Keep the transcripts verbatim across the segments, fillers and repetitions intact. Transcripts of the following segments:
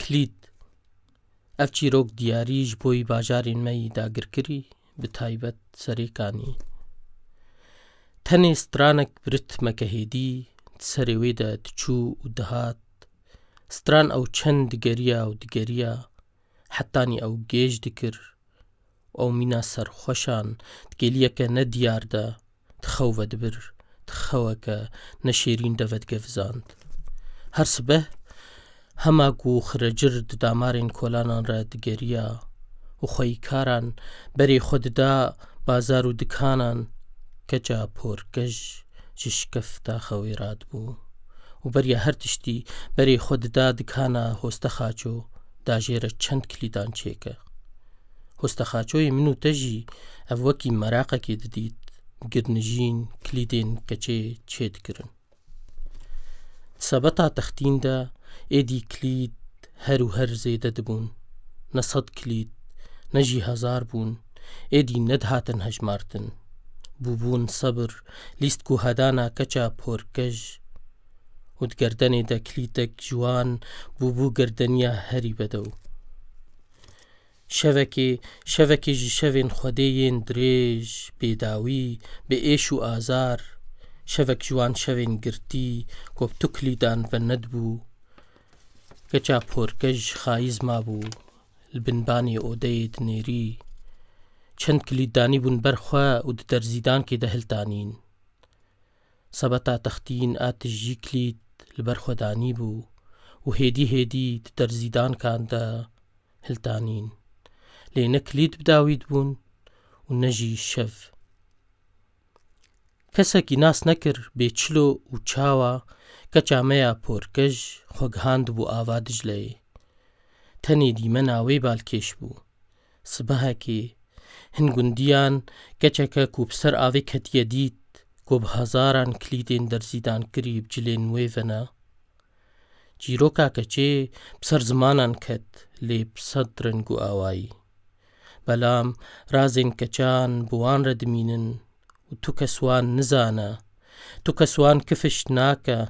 Klîd. Ev çîrok diyarî ji bo yî bajarên me yî dagirkirî, bi taybet Serêkanî. Tenê stranek bi ritmeke hêdî di serê wê de diçû û dihat. Stran ew çend digeriya û digeriya, hetanî ew gêj dikir û ew mîna serxweşan di kêliyeke nediyar de di xew vedibir, di xeweke neşêrîn de vedigevizand. Her sibeh, hema ku xirecir di damarên kolanan re digeriya û xweyîkaran berê xwe dida bazar û dikanan, keça porkej ji şikefta xewê radibû û beriya her tiştî berê xwe dida dikana Hoste Xaço, da jê re çend kilîdan çêke. Hoste Xaçoyê min û te jî ev wekî meraqekê didît, girnijîn kilîdên keçê çêdikirin. Di sebeta textîn de êdî kilîd her û her zêde dibûn. Ne sed kilîd, ne jî hezar bûn, êdî nedihatin hejmartin. Bûbûn sebir, lîst ku hedana keça porkej û di gerdenê de kilîtek ji wan bûbû gerdeniya herî bedew. Şevekê, şevekê ji şevên Xwedê yên dirêj, bêdawî, bi êş û azar, şevek ji wan şevên girtî, ku bi tu kilîdan venedibû, keça porkej xayîz mabû, li bin banê odeyê dinêrî. Çend kilîd danîbûn ber xwe û di derzîdankê de hiltanîn. Sebeta textîn a tijî kilîd li ber xwe danîbû û hêdî hêdî di derzîdankan de hiltanîn. Lê ne kilîd bi dawî dibûn û ne jî şev. Kesekî nas nekir bê çilo û çawa keça me ya porkej xwe gihandibû ava Dicleyê. Tenê dîmena wê balkêş bû. Sibehekê, hin gundiyan keçeke ku bi ser avê ketiye dît, ku bi hezaran kilîdên derzîdan kirî bi cilên wê ve ne. Çîroka keçê bi ser zimanan ket, lê bi sed reng û awayî. Belam razên keçan bi wan re dimînin û tu kes wan nizane, tu kes wan kifiş nake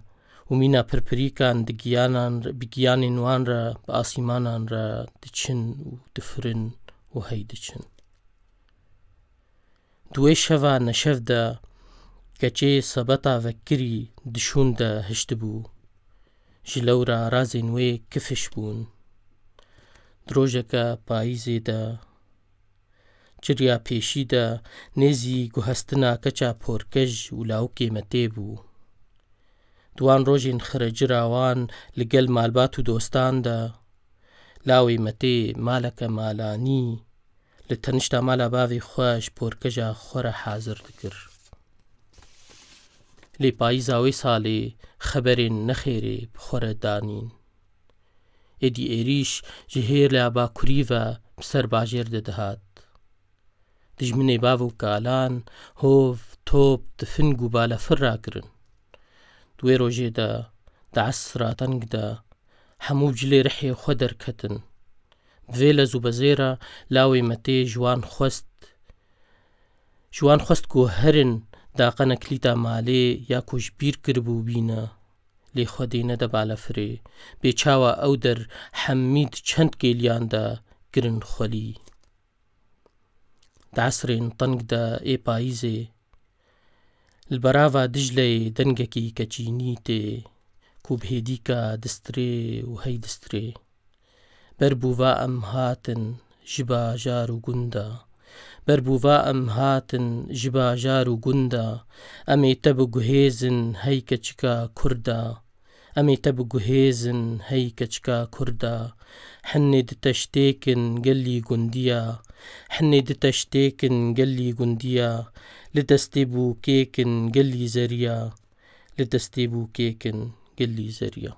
û mîna pirpirîkan di giyanan, bi giyanên wan re, bi asîmanan re diçin û difirin û hey diçin. Di wê şeva neşev de keçê sebeta vekirî di şûn de hiştibû. Ji lewra razên wê kifiş bûn. Di rojeke payîzê de, çirya pêşî de nêzî guhestina keça porkej û lawikê me tê bû. Di wan rojên xirecira wan li gel malbat û dostan de, lawê me tê maleke malanî, li tenişta mala bavê xwe ji porkeja xwe re hazir dikir. Lê payîza wê salê xeberên nexêrê bi xwe re danîn. Êdî êrîş ji hêla bakurî ve bi ser bajêr de dihat. Dijminê bav û kalan hov, top, tifing û balafir rakirin. Di wê rojê de, di esra teng de, hemû cilê rihê xwe derketin. Bi vê lez û bezê re lawê me tê ji wan xwest, ji wan xwest ku herin daqene kilîta malê ya ku ji bîr kiribû bîne, lê Xwedê nede balafirê, bê çawa ew der hemî di çend kêliyan de kirin xwelî. Di esrên teng de ê payîzê, li berava Dicleyê dengekî keçînî tê, ku bi hêdîka distirê û hey distirê. Ber bûva em hatin ji bajar û gunda. Ber bûva em hatin ji bajar û gunda. Em ê te biguhêzin hey keçika Kurda. Em ê te biguhêzin hey keçika Kurda. Hinê di teştêkin gelî gundiya. Hinê di teştêkin gelî gundiya. Li destê bûkêkin gelî zeriya. Li destê bûkêkin gelî zeriya.